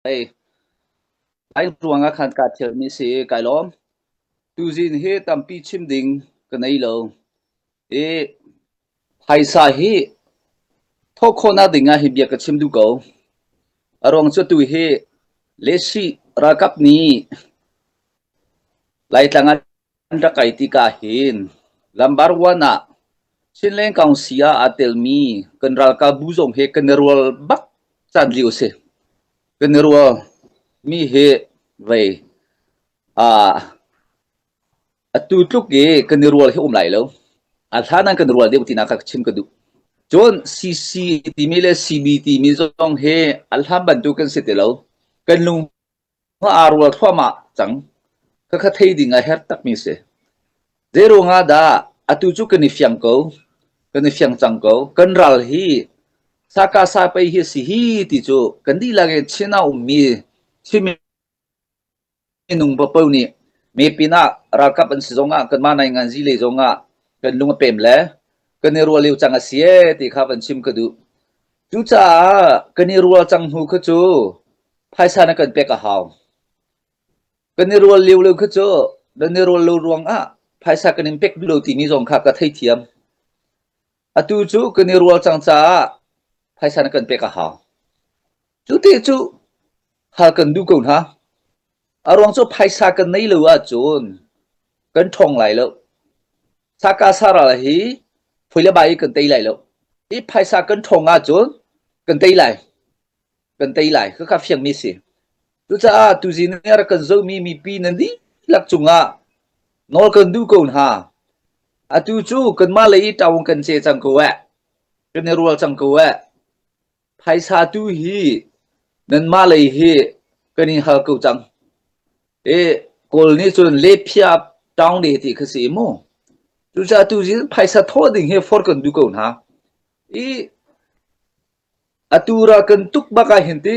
Hei, lai ruang ah khan kaa ṭhialmi si i kai lawm. Tuzing hi tampi chim ding ka nei lo. I phaisa hi thawh khawhnak ding ah hi bia ka chim duh ko. A ruang cu tu hi Lesi ralkap nih Laitlang ah An rak kai tikah hin lambar one ah Chinland Council ah aa telmi kan ralkapbu zong hi kan i rual bak caan lio a si. Kan i rual mi hi vei atu tluk i kan i rual hi um lai lo. A hlan ah kan i rual deuh tinak kha chim ka duh. Cun CC timi le CB timi zong hi a hlan bantuk kan si ti lo. Kan lung Aa rual thluahmah cang. Khakha thei ding a herh takmi si. Zeiruang ah dah atu cu kan i fiang ko, kan i fiang cang ko. Kan ral hi saka sapei hi a si hi ti cu kan dihlak in Chin ah ummi Chin minung paoh nih mepin ah ralkap an si zongah kanmah nainganzi lei zongah kan lung a pem le kan i rual lio cang a si ee ti kha van chim ka duh. Cucaah kan i rual cang hnu kha cu phaisa na kan pek a hau. Kan i rual lio lo kha cu nan i rual lo ruangah phaisa kan in pek duh lo timi zong kha ka theithiam. Atu cu kan i rual cang caah phaisa na kan pek a hau. Cu te cu hal kan duh ko hna. A ruang cu phaisa kan nei lo ahcun kan ṭhawng lai lo. Saka saral hi phui le bai kan tei lai lo. Hi phaisa kan ṭhawng ahcun kan tei lai. Kan tei lai. Khakha fiangmi si. Cucaah tuzing nih a rak kan zohmi mipi nan dihlak cungah nawl kan duh ko hna. Atu cu kanmah lei i ṭaung kan ce cang ko eh. Kan i rual cang ko eh. Phaisa tu hi nanmah lei hi kan in hal ko cang. I Kawl nih cun lephia town le ti kha si mu. Cucaah tu zin phaisa thawh ding hi for kan duh ko hna. I atu ra kan tuk bak ah hin ti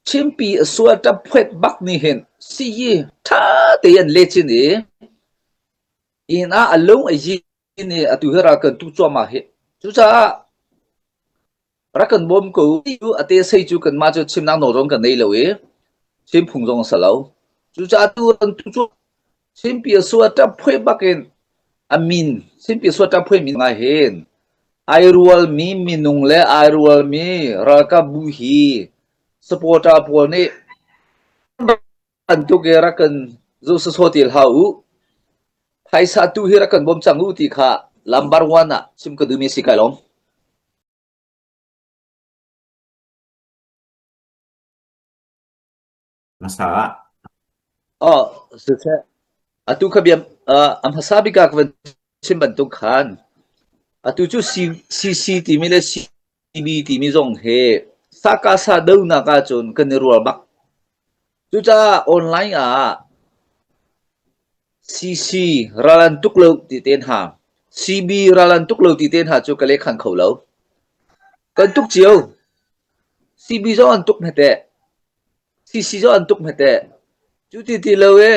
Chinpi a sual ṭap phuet bak nih hin siyi ṭha tein le chin i inn ah a lung a yin i atu hi ral kan tu cuahmah hi. Cucaah Rak kan bawm ko u. A te sei cu kanmah cu chimnak nawl zong kan nei lo i chim phung zong a si lo. Cucaah tu an tu cu Chinpi a sua ṭap phui bakin a min Chinpi sua ṭap phui min ngai hin ai rualmi minung le ai rualmi ralkapbu hi supporter pawl nih bantuk i rak kan zuh sawsawh ti hlah u. Phaisa tu hi rak kan bawm cang u ti kha lambar one ah chim ka duhmi si kai lawm. Hmasa ah. Oh, siseh. Atu kha bia a hmasa bik ah ka van chim bantuk khan atu cu CC timi le CB timi zong hi sakasa donak ahcun kan i rual bak. Cucaah online ah CC ral an tuk lo ti te hna, CB ral an tuk lo ti te hna cu ka lehkhan kho lo. Kan tuk cio. CB zong an tuk hmeteh. CC zong an tuk hmeteh. Cu ti ti lo i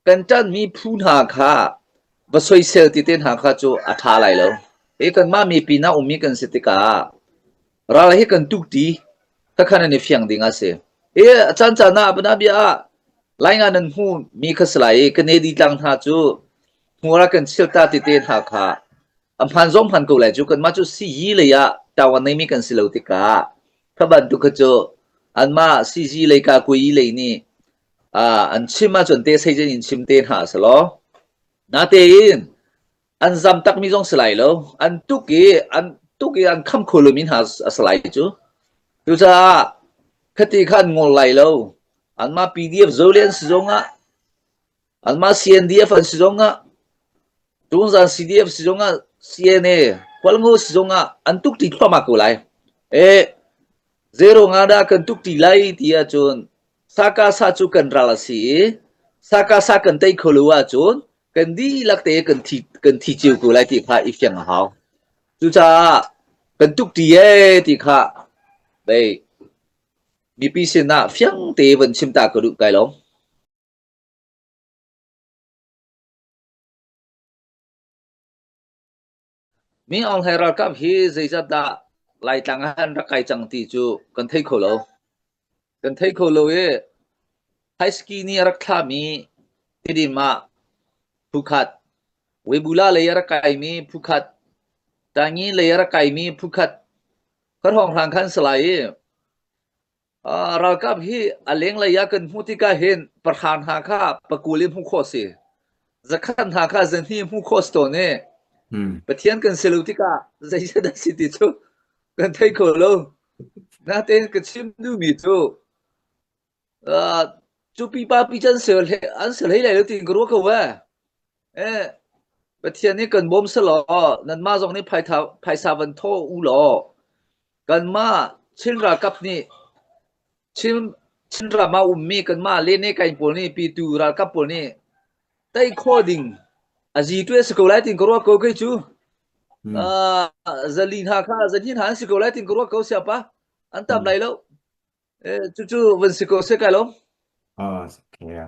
kan ṭanhmi phu hna kha va soisel ti te hna kha cu a ṭha lai lo. Hi kanmah mipi hna ummi kan si tikah ral hi kan tuk ṭi. Khakhan an i fiang ding a si. Hi a caan caan ah bia ah Lainga nan hmu mi kha si lai i Kanedi tlang hna cu hmur ah kan chil ta ti te hna kha a hmaan zong hmaan ko lai cu kanmah cu siyi lei ah ṭau a neimi kan si lo tikah kha bantuk kha cu anmah sizi lei ka kui lei nih an chim ahcun te sei in chim te hna a si law. Natein an zam takmi zong si lai lo. An tuk i an tuk i an kham kho lomi hna a si lai cu. Cucaah khati kha an ngol lai lo. Anmah PDF zole an si zongah, anmah CNDF an si zongah, Tungzan CDF si zongah, CNA, Hualngo si zongah an tuk ṭi thluahmah ko lai. E, zero nga dah kan tuk ṭi lai ti ahcun Sakasa cu kan ral a si i Sakasa kan tei kho lo ahcun kan dihlak te kan thi kan thi cio ko lai ti kha i fiang a hau. Cucaah kan tuk ṭi ee ti kha bei mipi sinah fiang te van chim ta ka duh kai lawm. Mi Aung Hlaing ralkap hi zeizat dah Laitlang ah an rak kai cang ti cu kan thei kho lo. Kan thei kho lo i High nih a rak thlahmi Tidim ah phukhat, Weibula lei a rak kaimi phukhat, Tangi lei a rak kaimi phukhat ka hrawnghrang khan si lai i ralkap hi a lenglei ah kan hmuh tikah hin pahra hna kha pakul in hmuh khawh si. Zakhat hna kha zahnih hmuh khawh si tawn i Pathian kan si lo tikah zeizat a si ti cu kan thei kho lo. Natein ka chim duhmi cu cu pipa pi cu an ser hlei lai lo tiin ka ruah ko ee. Eh, Pathian nih kan bawm selaw nanmah zong nih phaisa van thaw u law kanmah Chin ralkap nih Chin Chinram ah ummi kanmah lene kain pawl nih pitu ralkap pawl nih tei khawh ding a zi tu a si ko lai tiin ka ruah ko kei cu. Uh, zali hna kha zali hna an si ko lai tiin ka ruah ko siapa an tam lai lo. Eh, cucu van si ko se kai lo. Oh, okay.